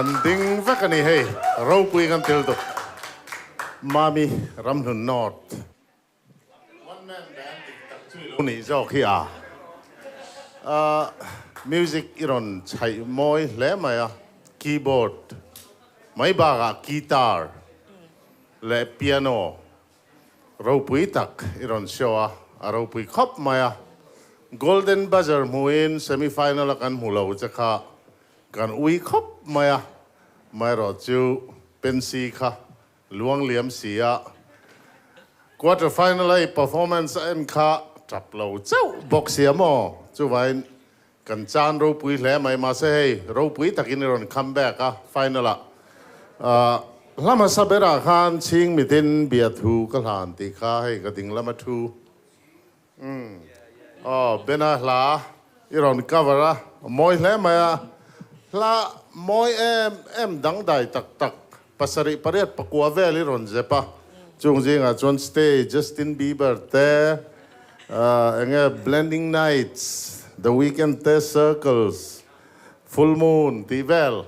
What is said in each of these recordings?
Kan ding vek a ni hei, ropui kan til tuk. Mami Ramhlun North. One man band dik tak chu i lo nih zawk hi a. Music i rawn chhaih mawi hle mai a, keyboard mai bakah guitar leh piano ropui tak i rawn show a, a ropui khawp mai a. Golden Buzzer hmuhin semi final a kan hmu lo che kha kan ui khawp mai a, amaherawhchu Pensy kha Luang liam si a, quarter final a i performance a en kha tap lo chauh bawk sia maw? Chuvain kan chan ropui hle mai, mahse hei ropui takin i rawn come back a final ah. Hla hmasa berah khan chhing mitin biathu ka hlan tih kha hei ka ding lama thu. Umm aw Bena hla i rawn cover a, mawi hle mai a, hla mawi em em dangdai tak tak pasarih pariat pakua vel i rawn zep a, chung zingah chuan Stay, Justin Bieber te, eng nge Blending Nights, The Weeknd te, Circles, Full Moon tih vel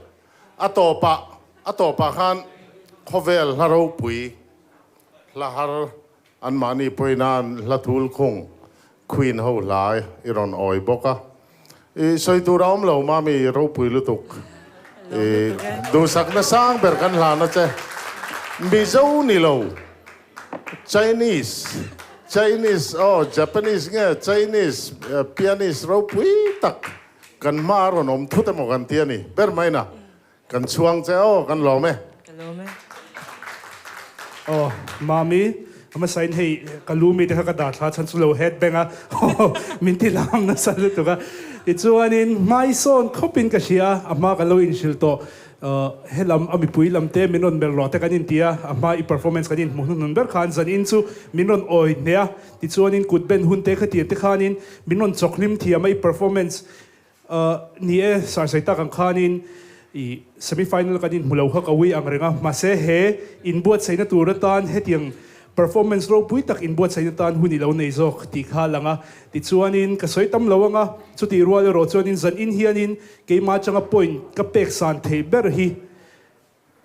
a tawpah a tawpah khan khawvel hla ropui hla har Anmahni pawina hla thul khung Queen ho hlai i rawn awi bawk a. I sawi tur a awm lo mami ropui lutuk. I duhsakna sang ber kan hlan a che. Mizo ni lo Chinese Chinese aw Japanese nge Chinese pianist ropui tak kan hma a rawn awm thut emaw kan ti a ni ber mai na. Kan chhuang che aw, kan lawm e. Ka lawm e. Aw, Mami, a hmasa in hei ka lu mi te kha ka dah thla chhan chu lo head bang a, min ti lam nasa lutuk a. Tichuanin hmaisawn khawp in ka hria, a hma ka lo inhrilh tawh, helam a mipui lam te min rawn melh rawh te kan inti a, a hma i performance kan inhmuh hnuhnun ber khan zan in chu min rawn awi hneh a, tichuanin kut ben hun te khatiang te khanin min rawn chawk hlim thiam a i performance Ni e, sarsai tak ang khanin i semi final kan inhmu lo kha ka ui ang reng a, mahse he inbuatsaihna tur atan hetiang performance ropui tak inbuatsaihna tan hun i lo nei zawk tih kha a lang a. Tichuanin ka sawi tam lo ang a, chutih rual erawh chuanin zan in hianin keimah atanga point ka pek san theih ber hi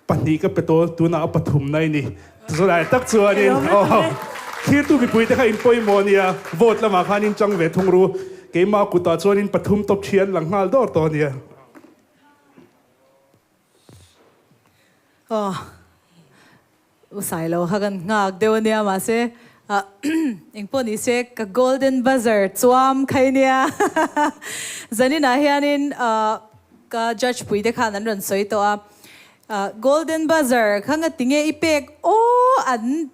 Pahnih ka pe tawl, tunah a pathumna i ni. Chulai tak chuanin aw, thirtu mipuite kha in pawimawh ania, vote lamah khan in chang ve thung ru. Keimah kutah chuanin pathum tawp thi an lang nghal dawr tawh ania. Aw, u Sailo kha kan nghak deuh ania, mahse engpawh ni se ka golden buzzer chuam kha i nia. Zaninah hianin Ka judge pui te khan an rawn sawi tawh a, Golden buzzer kha nga tinge i pek aw an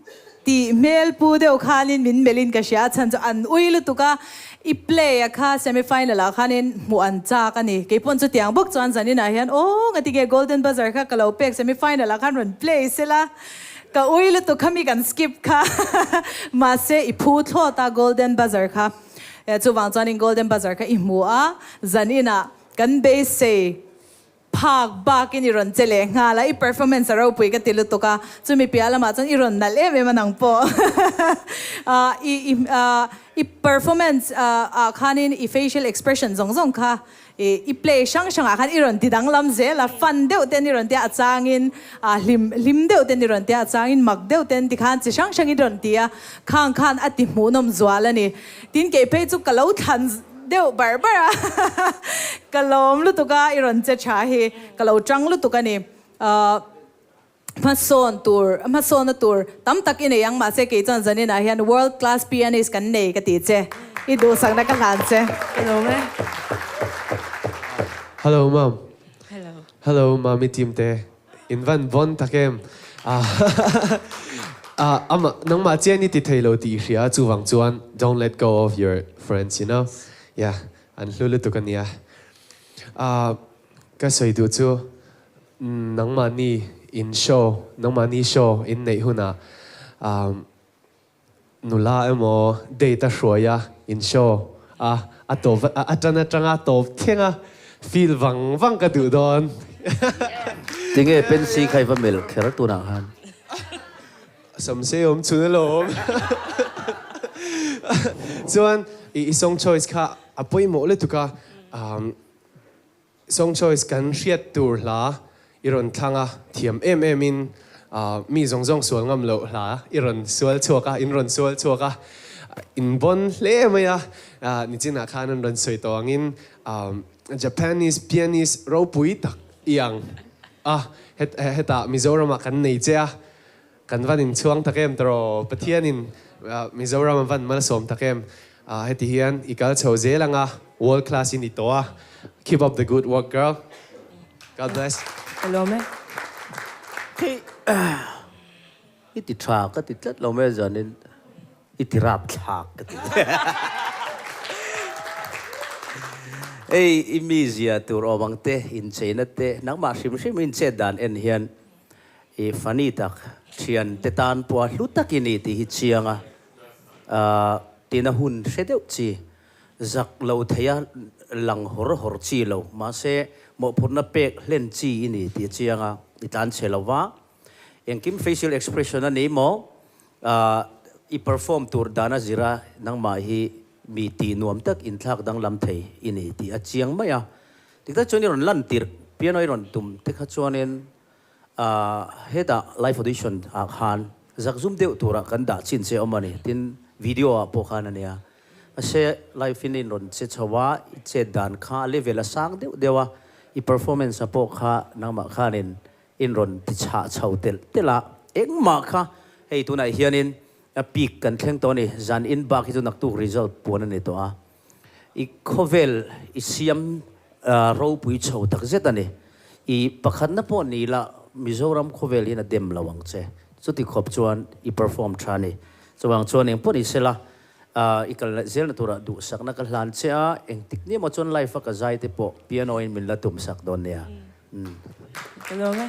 tih hmel pu deuh khanin min melhin ka hria a chhan chu an ui lutuk a, i play a kha semi final ah khanin hmuh an chak a ni. Keipawn chutiang bawk chuan zaninah hian aw nga tinge golden buzzer kha ka lo pek semi final ah khan rawn play sela ka ui lutuk kha mi kan skip kha mahse i phu thlawt a golden buzzer kha chuvang chuanin golden buzzer kha i hmu a zaninah Kan beisei phak bakin i rawn che leh nghal a, i performance a ropui ka ti lutuk a, chumi piah lamah chuan i rawn nalh em em a nang pawh. I i i performance ah khanin i facial expression zawng zawng kha i play hrang hrangah khan i rawn ti danglam zel a, fun deuh ten i rawn tia a changin hlim hlim deuh ten i rawn tia a changin mak deuh ten tikhan chi hrang hrang i rawn ti a, khang khan a ti hmuhnawm zual a ni. Tin kei phei chu ka lo thlan Deuh bar bar a ka lawm lutuk a i rawn che tha hi ka lo tang lutuk a ni hmasawn tur hmasawnna tur tam tak i nei ang mahse kei chuan zanin ah hian world class pianist kan nei ka ti che i duhsakna ka hlan che. Ka lawm e. Hello mom. Hello. Hello mami team te. In van vawn tak em? Amah nangmah chian i ti thei lo tih i hria chuvang chuan don't let go of your friends you know yeah an hlu lutuk ania. Ka sawi duh chu nangmahni in show nangmahni show in neih hunah nula emaw date a hruai a in show a a tawp a tan atanga tawp thleng a feel vang vang ka duh dawn. Tinge pensi kha i va melh kher tunah khan? Samsei awm chhun alawm. Chuan i song choice kha a pawimawh lutuk a. Song choice kan hriat tur hla I rawn thlang a, thiam em em in mi zawng zawng sual ngam loh hla i rawn sual chhuak a, in rawn sual chhuak a, in bawn hle mai a, nichinah khan an rawn sawi tawh angin Japanese pianist ropui tak i ang a, hetah Mizoramah kan nei che a, Kan van inchhuang tak em tawh Pathianin Mizoram a van malsawm tak em. Heti hian i kal chho zel anga world class in i tawh a. Keep up the good work girl. God bless. Ka lawm e. Hei i ti tha ka ti tlat lo mai zanin i ti rap thlak ka ti. Hei i mizia tur awm ang te incheina te nangmah hrim hrim inchet dan en hian I funny tak, thian te tan pawh a hlu tak i ni tih hi chiang a, tina hun hre deuh chi, zak lo theia lang hawr hawr chi lo, mahse mawhphurhna pek hlen chi i ni tih a chiang a, i tlan chhe lo va, engkim facial expression a ni maw, i perform tur dana zira nangmah hi mi tih nuam tak inthlak danglam thei i ni tih a chiang mai a, tiktak chuan i rawn lan tirh piano i rawn tum te kha chuanin Hetah live audition ah khan zakzum deuh turah kan dah chin che awm a ni. Tin, video ah pawh khan a nia. Mahse, live in in rawn che chho a, i chet dan kha a level a sang deuh deuh a, i performance ah pawh kha nangmah khanin in rawn ti chhah chho telh telh a. Engmah kha hei tunah hianin a peak kan thleng tawh a ni. Zan in bak hi chu naktuk result puan a ni tawh a. I khawvel i siam ropui chho tak zet a ni. I pakhatna pawh ni la Mizoram khawvel hian a dem lo ang che. Chuti khawp chuan i perform tha a ni. Chuvang chuan eng pawh ni sela i kal zelna turah duhsakna ka hlan che a, engtik ni emaw chuan live a ka zai te pawh piano in min la tum sak dawn nia. Ka lawm e.